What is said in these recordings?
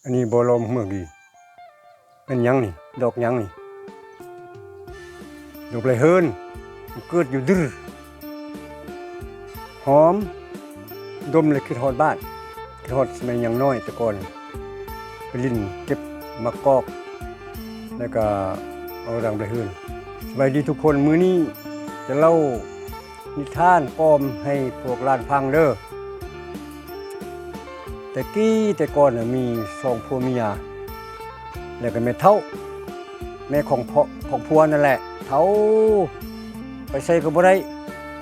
ອັນນີ້ບໍ່ລອມເມືອກດີ. ແມ່ນຫຍັງນີ້? ດອກຫຍັງນີ້? ດອກໄລເຮີນ. ມັນເກີດຢູ່ດຶ້ນ. ຫອມ. ດົມແລ້ວຄິດຮອດບ້ານ. ຄິດຮອດສະໄໝຍັງນ້ອຍແຕ່ກ່ອນ. ໄປຫຼິ້ນເກັບໝາກກອກ ແລ້ວກະເອົາດັງໄລເຮີນ. ສະບາຍດີທຸກຄົນ. ມື້ນີ້ຈະເລົ່າ ນິທານປອມໃຫ້ພວກຫຼານຟັງເດີ້. ແຕ່ກີ້ແຕ່ກ່ອນນະ ມີສອງຜົວເມຍ ແລ້ວກໍແມ່ເຖົ້າ ແມ່ຂອງພໍ່ ຂອງຜົວນັ້ນແຫຼະ ເຖົ້າ ໄປໃສກໍບໍ່ໄດ້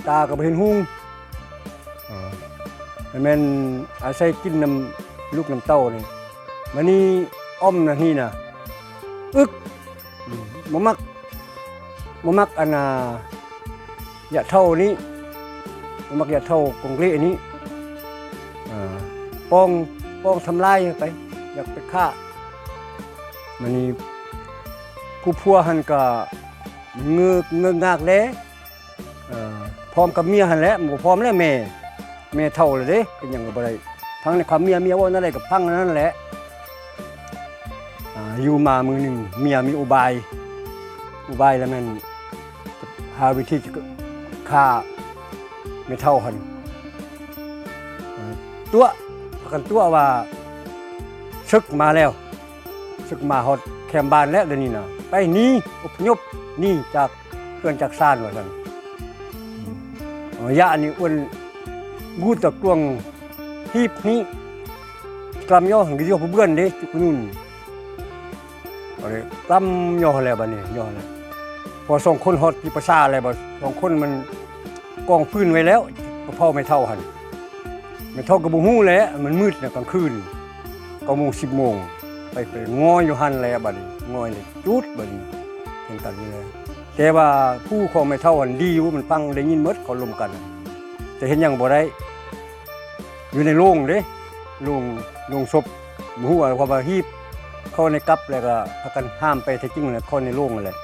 ຕາກໍບໍ່ເຫັນຮຸ່ງ. ເອີ ແມ່ນອາໄສກິນນຳລູກນຳເຕົ້ານີ້. ບາດນີ້ອອມນະ ນີ້ນະ ອຶກ ອືມ ບໍ່ມັກ ບໍ່ມັກອັນນ່າ ຢາເຖົ້ານີ້ ບໍ່ມັກຢາເຖົ້າກົງເລນີ້ ເອີ ປ້ອງ ປ້ອງທຳລາຍໄປ ຢາກໄປຂ້າ. ບາດນີ້ຜູ້ຜົວຫັ້ນກະເງີກເງີກງາກແດ່. ເອີ ພ້ອມກັບເມຍຫັ້ນແຫຼະ ບໍ່ພ້ອມແລ້ວແມ່ ແມ່ເຖົ້າແລ້ວເດ້ ເປັນຫຍັງກໍບໍ່ໄດ້ ຟັງແນວຄວາມເມຍ ເມຍເວົ້າແນວໃດກໍຟັງແນວນັ້ນແຫຼະ. ອາ ຢູ່ມາມື້ໜຶ່ງ ເມຍມີອຸບາຍ ອຸບາຍແລ້ວແມ່ນຫາວິທີຈະຂ້າແມ່ເຖົ້າຫັ້ນ. ເອີ ຕົວະ ພາກັນຕົວະວ່າ ເສິກມາແລ້ວ ເສິກມາຮອດແຄມບ້ານແລ້ວ ດຽວນີ້ນະ ໄປໜີ ອົບພະຍົບ ໜີຈາກເຮືອນຈາກຊານວ່າຊັ້ນ. ອາ ຢານີ້ອ້ວນກູດຕະກວງ ຮີບນີ້ ກຳຍໍ ກຳຍໍຜູ້ເບື່ອນເດ້ ຈຸກນຸ່ນ ເອົາເດ້ ກຳຍໍແລ້ວ ບາດນີ້ຍໍແລ້ວ ເພາະສອງຄົນຮອດທີ່ປາສາແລ້ວ ສອງຄົນມັນກອງຟືນໄວ້ແລ້ວ ເຜົາແມ່ເຖົ້າຫັ້ນ. ແມ່ເຖົ້າກໍບໍ່ຮູ້ແຫຼະ ມັນມືດນະ ກາງຄືນ ເກົ້າໂມງ ສິບໂມງ ໄປ ໄປງອຍຢູ່ຫັ້ນແຫຼະ ບາດນີ້ງອຍແລ້ວຈູດ ບາດນີ້ເຖິງກັນນີ້ແຫຼະ. ແຕ່ວ່າຜູ້ຂອງແມ່ເຖົ້າຫັ້ນດີຢູ່ ມັນຟັງໄດ້ຍິນໝົດ ເຂົາລົມກັນ ແຕ່ເຮັດຫຍັງບໍ່ໄດ້ ຢູ່ໃນໂລງເດ້ ໂລງ ໂລງສົບ ບໍ່ຮູ້ວ່າ ເພາະວ່າຮີບເຂົ້າໃນກັບ ແລ້ວກໍພາກັນຫາມໄປ ແທ້ຈິງແລ້ວເຂົ້າໃນໂລງຫັ້ນແຫຼະ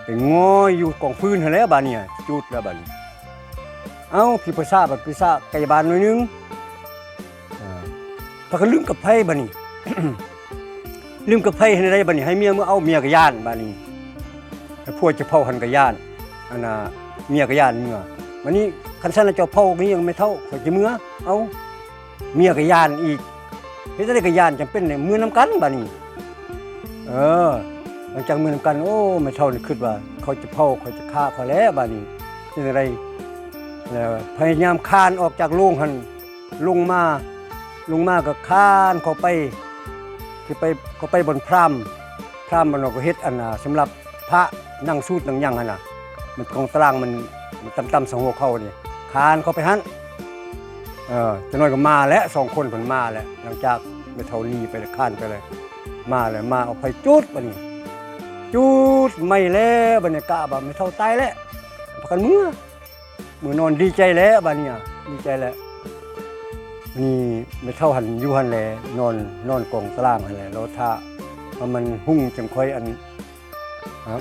ໄປງອຍຢູ່ກອງຟືນຫັ້ນແຫຼະ ບາດນີ້ຈູດແລ້ວ ບາດນີ້. ເອົ້າ ຜີປະສາດ ບາດຜີປະສາດໃກ້ບ້ານໜ້ອຍໜຶ່ງ ເອີ ພາກັນລຶ້ງກັບໄຟບາດນີ້ ລຶ້ງກັບໄຟເຮັດແນວໃດບາດນີ້ ໃຫ້ເມຍເມືອເອົາ ເມຍກໍຢ້ານບາດນີ້ ໃຫ້ຜົວຈະເຜົາຫັ້ນກໍຢ້ານ ອັນນ່າ ເມຍກໍຢ້ານເມືອ. ບາດນີ້ຄັນຊັ້ນລະເຈົ້າເຜົານີ້ແມ່ເຖົ້າ ຂ້ອຍຈະເມືອ ເອົ້າ ເມຍກໍຢ້ານອີກ ເຮັດຈັ່ງໃດກໍຢ້ານ ຈຳເປັນໄດ້ເມືອນຳກັນບາດນີ້. ເອີ ຫຼັງຈາກເມືອນຳກັນ ໂອ້ ແມ່ເຖົ້ານີ້ຄິດວ່າ ເຂົາຈະເຜົາ ເຂົາຈະຂ້າຂ້ອຍແລ້ວບາດນີ້ ເຮັດຈັ່ງໃດ ແລ້ວພະຍາຍາມຄານອອກຈາກໂລງຫັ້ນ ລົງມາ ລົງມາກໍຄານເຂົ້າໄປ ຊິໄປ ເຂົ້າໄປບ່ອນພຣາມ ພຣາມມັນກໍເຮັດອັນນ່າ ສຳລັບພະນັ່ງສູດນັ່ງຫຍັງຫັ້ນນະ ມັນກອງຕະລາງມັນ ມັນຕ່ຳໆ ສອງຫົວເຂົ່ານີ້ ຄານເຂົ້າໄປຫັ້ນ. ເອີ ຈັກໜ້ອຍກໍມາແຫຼະ ສອງຄົນເພິ່ນມາແຫຼະ ຫຼັງຈາກແມ່ເຖົ້າໜີໄປແລ້ວ ຄານໄປແລ້ວ ມາແລ້ວ ມາເອົາໄຟຈູດບາດນີ້ ຈູດໄໝ້ແລ້ວ ບັນຍາກາດວ່າແມ່ເຖົ້າຕາຍແລ້ວ ພາກັນເມືອ ເມືອນອນ ດີໃຈແລ້ວບາດນີ້ ດີໃຈແລ້ວ. ນີ້ແມ່ເຖົ້າຫັ້ນຢູ່ຫັ້ນແຫຼະ ນອນ ນອນກອງຕະລາງຫັ້ນແຫຼະ ລໍຖ້າວ່າມັນຮຸ່ງຈັ່ງຄ່ອຍອັນ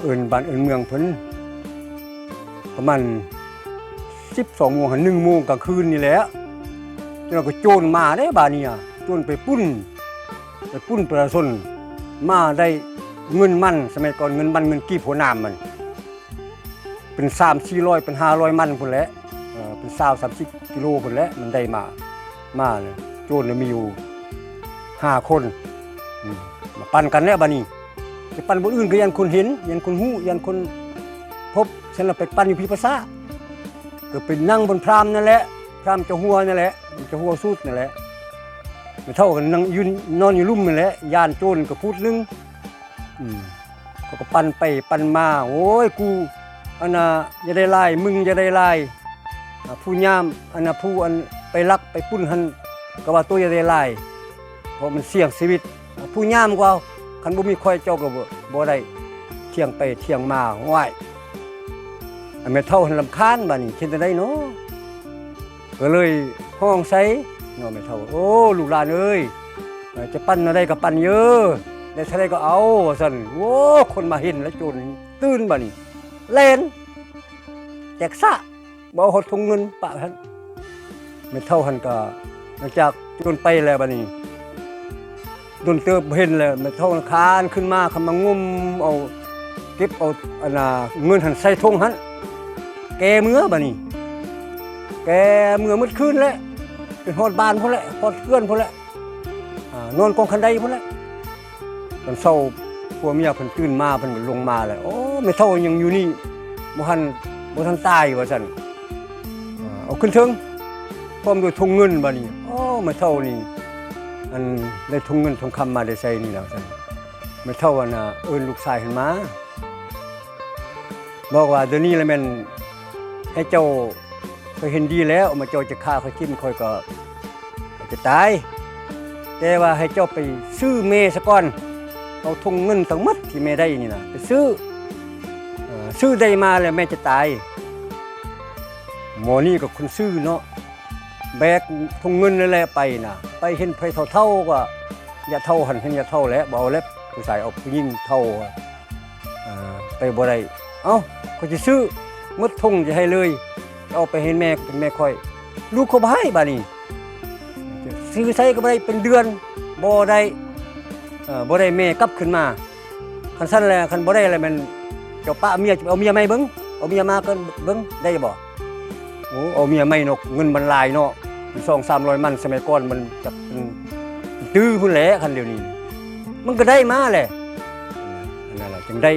ເອີ້ນບ້ານເອີ້ນເມືອງເພິ່ນ ປະມານສິບສອງໂມງ ໜຶ່ງໂມງກາງຄືນນີ້ແຫຼະ ຈັ່ງນັ້ນກໍໂຈນມາເດ້ບາດນີ້ ໂຈນໄປປຸ້ນ ໄປປຸ້ນປະຊາຊົນ ມາໄດ້ເງິນມັນ ສະໄໝກ່ອນເງິນມັນ ເງິນກີບຫົວໜາມມັນ ເປັນສາມສີ່ຮ້ອຍ ເປັນຫ້າຮ້ອຍມັນພຸ້ນແຫຼະ ເອີ ເປັນຊາວສາມສິບກິໂລພຸ້ນແຫຼະ ມັນໄດ້ມາ ມາເລີຍ ໂຈນມີຢູ່ຫ້າຄົນ ອືມ ມາປັນກັນແລ້ວບາດນີ້ ໄປປັນບ່ອນອື່ນກໍຢ້ານຄົນເຫັນ ຢ້ານຄົນຮູ້ ຢ້ານຄົນພົບ ສະນັ້ນລະໄປປັນຢູ່ຜີປະສາດ ກໍໄປນັ່ງບ່ອນພຣາມນັ້ນແຫຼະ ພຣາມເຈົ້າຫົວນັ້ນແຫຼະ ເຈົ້າຫົວສູດນັ້ນແຫຼະ ແມ່ເຖົ້າກໍນັ່ງຢູ່ ນອນຢູ່ລຸ່ມນັ້ນແຫຼະ ຢ້ານໂຈນກໍພູດໜຶ່ງ ອືມ ເຂົາກໍປັ່ນໄປປັ່ນມາ ໂອ້ຍ ກູ ອັນນ່າ ຢ່າໄດ້ຫຼາຍ ມຶງຢ່າໄດ້ຫຼາຍ ອາ ຜູ້ຍາມ ອັນນ່າ ຜູ້ອັນໄປລັກໄປປຸ້ນຫັ້ນ ກໍວ່າໂຕຢ່າໄດ້ຫຼາຍ ເພາະມັນສ່ຽງຊີວິດ ອາ ຜູ້ຍາມກວ່າ ຄັນບໍ່ມີຂ້ອຍເຈົ້າກໍບໍ່ ບໍ່ໄດ້ ຖຽງໄປຖຽງມາ ໂອ້ຍ ອັນແມ່ເຖົ້າຫັ້ນລຳຄານ ບາດນີ້ເຮັດຈັ່ງໃດເນາະ ກໍເລີຍຮ້ອງໃສ່ເນາະແມ່ເຖົ້າ ໂອ້ ລູກຫຼານເອີຍ ເອີ ຈະປັນແນວໃດກໍປັນເອີ ໄດ້ເທົ່າໃດກໍເອົາ ວ່າຊັ້ນ. ໂອ້ ຄົນມາເຫັນແລ້ວໂຈນຕື່ນບາດນີ້ ແລ່ນແຕກສະ ບໍ່ເອົາຮອດຖົງເງິນປະຫັ້ນ. ແມ່ເຖົ້າຫັ້ນກໍ ຫຼັງຈາກໂຈນໄປແລ້ວບາດນີ້ ດົນເຕີບບໍ່ເຫັນແລ້ວ ແມ່ເຖົ້າຄານຂຶ້ນມາ ຄຳມາງຸ້ມເອົາ ເກັບເອົາອັນນ່າເງິນຫັ້ນໃສ່ຖົງຫັ້ນ ແກ່ເມືອບາດນີ້ ແກ່ເມືອໝົດຄືນແຫຼະ ຈົນຮອດບ້ານພຸ້ນແຫຼະ ຮອດເຮືອນພຸ້ນແຫຼະ ອາ ນອນກອງຄັນໄດພຸ້ນແຫຼະ. ຕອນເຊົ້າຜົວເມຍເພິ່ນຕື່ນມາ ເພິ່ນກໍລົງມາແລ້ວ ໂອ້ ແມ່ເຖົ້າຍັງຢູ່ນີ້ ບໍ່ທັນ ບໍ່ທັນຕາຍວ່າຊັ້ນ ເອົາຂຶ້ນເທິງ ພ້ອມດ້ວຍຖົງເງິນບາດນີ້ ໂອ້ ແມ່ເຖົ້ານີ້ ອັນ ໄດ້ຖົງເງິນຖົງຄຳມາແຕ່ໃສນີ້ລະວ່າຊັ້ນ ແມ່ເຖົ້າອັນນ່າເອີ້ນລູກຊາຍຫັ້ນມາ ບອກວ່າ ດຽວນີ້ລະແມ່ນໃຫ້ເຈົ້າ ຂ້ອຍເຫັນດີແລ້ວ ມາເຈົ້າຈະຂ້າຂ້ອຍຖິ້ມ ຂ້ອຍກໍຈະຕາຍ ແຕ່ວ່າໃຫ້ເຈົ້າໄປຊື້ແມ່ສາກ່ອນ ເອົາຖົງເງິນທັງໝົດທີ່ແມ່ໄດ້ນີ້ນະ ໄປຊື້ ເອີ ຊື້ໄດ້ມາແລ້ວແມ່ຈະຕາຍ. ໝໍນີ້ກໍຄົນຊື່ເນາະ ແບກຖົງເງິນນັ້ນແຫຼະໄປນະ ໄປເຫັນໃຜເຖົ້າໆ ກໍ ຍາເຖົ້າຫັ້ນ ເຫັນຍາເຖົ້າແຫຼະ ບໍ່ເອົາແລ້ວ ຜູ້ຊາຍເອົາຜູ້ຍິງເຖົ້າ ອາ ໄປບໍ່ໄດ້ ເອົ້າ ຂ້ອຍຊິຊື້ໝົດຖົງຊິໃຫ້ເລີຍ ເອົາໄປໃຫ້ແມ່ ເປັນແມ່ຂ້ອຍ ລູກກໍບໍ່ໃຫ້ບາດນີ້ ຊື້ໃສກໍບໍ່ໄດ້ ເປັນເດືອນບໍ່ໄດ້ ເອີ ບໍ່ໄດ້ແມ່ກັບຄືນມາ. ຄັນຊັ້ນແຫຼະ ຄັນບໍ່ໄດ້ແລ້ວແມ່ນເຈົ້າປະເມຍ ເອົາເມຍໃໝ່ເບິ່ງ ເອົາເມຍມາກ່ອນເບິ່ງ ໄດ້ບໍ່? ໂອ້ ເອົາເມຍໃໝ່ເນາະ ເງິນມັນຫຼາຍເນາະ ສອງສາມຮ້ອຍມັນ ສະໄໝກ່ອນມັນຈັກ ອືມ ຕື້ພຸ້ນແຫຼະ ຄັນດຽວນີ້ມັນກໍໄດ້ມາແຫຼະ ອັນນັ້ນລະ ຈຶ່ງໄດ້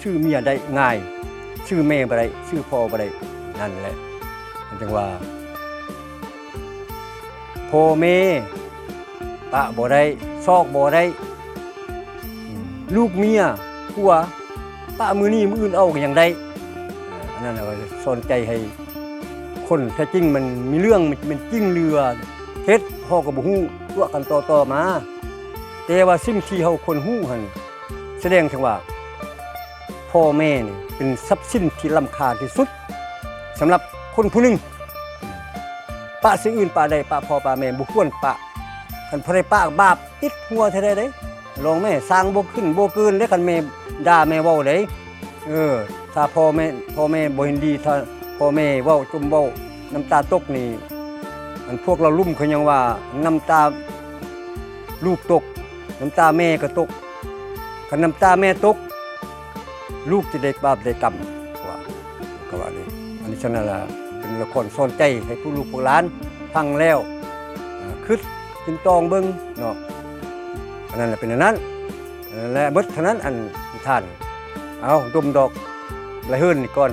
ຊື້ເມຍໄດ້ງ່າຍ ຊື້ແມ່ບໍ່ໄດ້ ຊື້ພໍ່ບໍ່ໄດ້ ນັ້ນແຫຼະ ມັນຈຶ່ງວ່າ ພໍ່ແມ່ປະບໍ່ໄດ້ ຊອກບໍ່ໄດ້ ອືມ ລູກເມຍຜົວປະມື້ນີ້ມື້ອື່ນເອົາກໍຍັງໄດ້ ເອີ ອັນນັ້ນລະ ສອນໃຈໃຫ້ຄົນ ແທ້ຈິງມັນມີເລື່ອງ ມັນ ມັນຈິງ ຫຼືວ່າເທັດ ເຮົາກໍບໍ່ຮູ້ ຕົວະກັນຕໍ່ໆມາ ແຕ່ວ່າສິ່ງທີ່ເຮົາຄວນຮູ້ຫັ້ນ ສະແດງເຖິງວ່າ ພໍ່ແມ່ນີ້ເປັນຊັບສິນທີ່ລ້ຳຄ່າທີ່ສຸດສຳລັບຄົນຜູ້ໜຶ່ງ ປະສິ່ງອື່ນປະໄດ້ ປະພໍ່ປະແມ່ ບໍ່ຄວນປະ ຄັນຜູ້ໃດປະບາບຕິດຫົວແທ້ໆເດ້ ລອງແມ້ ສ້າງບໍ່ຂຶ້ນບໍ່ເກີນເດ້ ຄັນແມ່ດ່າແມ່ເວົ້າເດ້ ເອີ ຖ້າພໍ່ແມ່ ພໍ່ແມ່ບໍ່ເຫັນດີ ຖ້າພໍ່ແມ່ເວົ້າ ຈົ່ມເວົ້າ ນ້ຳຕາຕົກນີ້ ອັນພວກລາວລຸ່ມເຂົາຍັງວ່າ ນ້ຳຕາລູກຕົກ ນ້ຳຕາແມ່ກໍຕົກ ຄັນນ້ຳຕາແມ່ຕົກ ລູກຈະໄດ້ບາບໄດ້ກຳ ວ່າ ກໍວ່າເດ້ ອັນນີ້ ສະນັ້ນລະ ເປັນລະຄອນສອນໃຈໃຫ້ພວກລູກພວກຫຼານຟັງແລ້ວ ອາ ຄິດ ກິນຕອງເບິ່ງເນາະ ອັນນັ້ນລະ ເປັນອັນນັ້ນ ແລະ ເບິດເທົ່ານັ້ນ ອັນນິທານ ເອົາ ດົມດອກລະເຫີນນີ້ກ່ອນ.